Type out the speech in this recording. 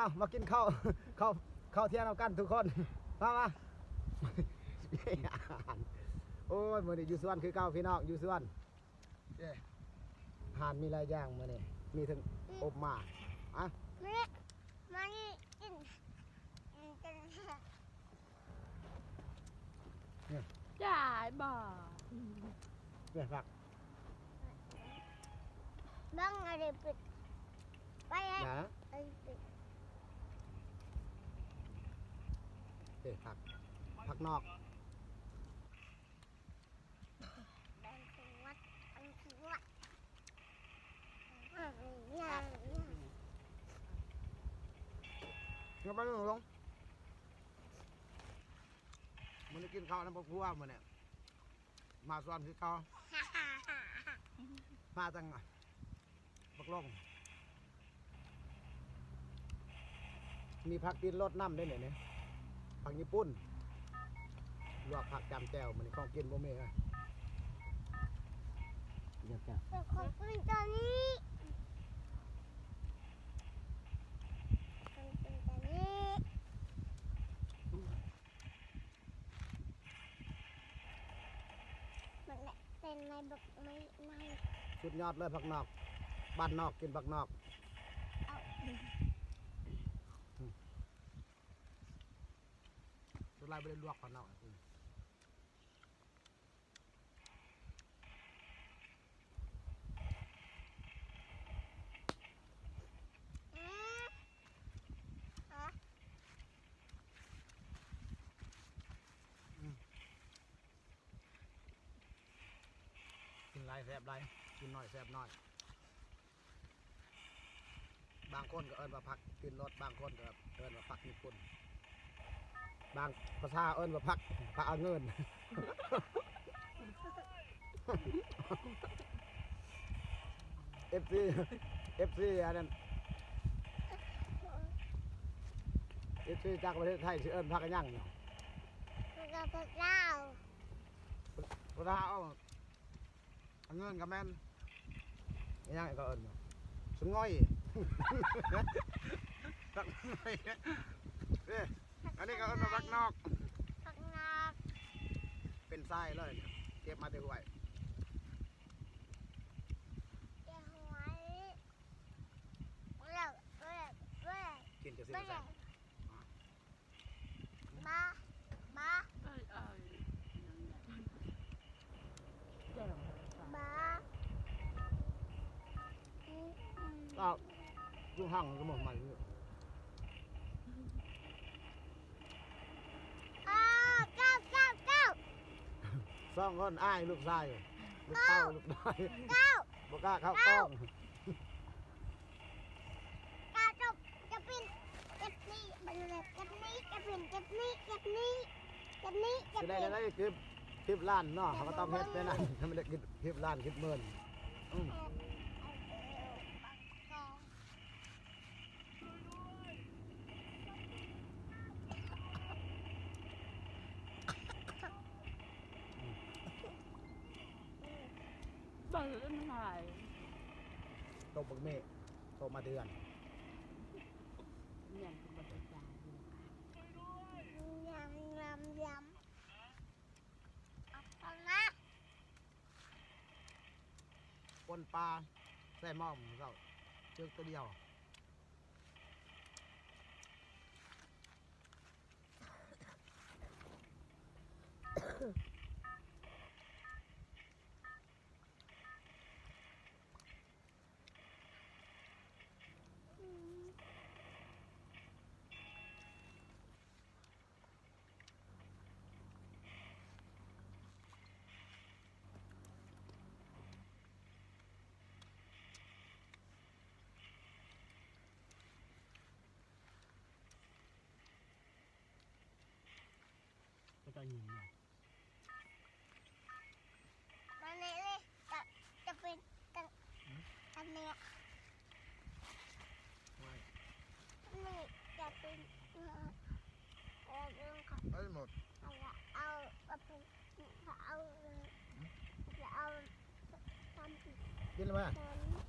ເອົາ ມາກິນເຂົ້າ ເຂົ້າ ເຂົ້າທ່ຽງນຳກັນທຸກຄົນ ມາ ມາ ໂອ້ຍ ມື້ນີ້ຢູ່ສວນຄືເກົ່າພີ່ນ້ອງ ຢູ່ສວນ ເອີ ອາຫານມີຫຼາຍຢ່າງມື້ນີ້ ມີທັງອົບໝາກ ອະ ມານີ້ ມານີ້ກິນ ກິນ ກິນ ນີ້ ຈ່າຍບໍ່ ນີ້ຜັກ ເບິ່ງອັນນີ້ປິດ ໄປ ນະ ອັນນີ້ປິດ ເອີ ຜັກ ຜັກນອກ ແບ່ງຂວດ ອັນຂວດ ເອົາໄປລົງ ມື້ນີ້ກິນເຂົ້ານຳຄອບຄົວມື້ນີ້ ມາສວນຄືເກົ່າ ມາຕັ້ງ ບັກຫຼົງ ມີຜັກຕີນລົດນຳເດ້ນີ້ ນີ້ ຜັກຍີ່ປຸ່ນ ລວກຜັກຈ້ຳແຈ່ວ ມື້ນີ້ຂອງກິນບໍ່ມີ ດຽວຈ້າ ເປັນຂອງກິນຕົວນີ້ ຂອງກິນຕົວນີ້. ມັນແຫຼະເປັນໃນບັກໄມ້ໃນ ສຸດຍອດເລີຍ ຜັກນອກ ບ້ານນອກກິນຜັກນອກ ເອົາ ອືມ ສ່ວນຫຼາຍບໍ່ໄດ້ລວກຜັກນອກ ອືມ. ກິນຫຼາຍແຊບຫຼາຍ ກິນໜ້ອຍແຊບໜ້ອຍ. ບາງຄົນກໍເອີ້ນວ່າຜັກຕີນລົດ ບາງຄົນກໍເອີ້ນວ່າຜັກຍີ່ປຸ່ນ ບາງພາສາເອີ້ນວ່າຜັກ ຜັກອາເງິນ ເອັຟຊີ ເອັຟຊີ ອັນນັ້ນ ເອັຟຊີ ຈາກປະເທດໄທຊິເອີ້ນຜັກອີ່ຫຍັງເນາະ ແລ້ວກໍພາສາລາວ ພາສາລາວ ເງິນກໍແມ່ນ ອີຫຍັງກໍເອີ້ນ ສະຫງ່ອຍ ສະຫງ່ອຍ ເດ້ ອັນນີ້ກໍເອີ້ນວ່າຜັກນອກ ຜັກນອກ ເປັນຊາຍເລີຍ ເກັບມາແຕ່ຫ້ວຍ ແຕ່ຫ້ວຍ ກິນຈັ່ງຊີ້ແຊບ. ມາ ມາ ເອີຍ ເອີຍ ມາ ອືມ ອ້າວ ຢູ່ຫ່າງກັນໝົດໃໝ່ ເອີ ເກົ້າ ເກົ້າ ເກົ້າ ສອງຄົນ ອ້າຍ ລູກຊາຍ ລູກເຕົ້າ ລູກນ້ອຍ ເກົ້າ ບໍ່ກ້າເຂົ້າກ້ອງ. ກະຈົບ ຈະປິ່ນ ເຈັບນີ້ ເຈັບນີ້ ຈະປິ່ນ ເຈັບນີ້ ເຈັບນີ້ ເຈັບນີ້ ຈະ ຊິໄດ້ ໄດ້ ໄດ້ຄລິບ ຄລິບລ້ານເນາະ ເຮົາກໍຕ້ອງເຮັດແບບນັ້ນ ໃຫ້ມັນໄດ້ຄລິບ ຄລິບລ້ານ ຄລິບໝື່ນ ອືມ. ເບິ່ງຫຼາຍ ຕົກບັກເມກ ຕົກມາເດືອນ ຍັງບໍ່ໄດ້ຈ່າຍຢູ່ ຍຳ ຍຳ ຍຳ ເອົາເຂົ້າມາ ປົ່ນປາໃສ່ໝໍ້ມື້ເຊົ້າ ເຈີໂຕດຽວ. ເຂົາເຈົ້າຍິງເນາະ ມານີ້ເລີຍ ຈະ ຈະເປັນກັນ ຫືມ ອັນນີ້ ໄວ້ ນີ້ຈະເປັນ ເອີ ເອີ ເອົາ ເອົາ ເອົາ ເອົາ ເອົາ ເອົາ ກິນແລ້ວບໍ່?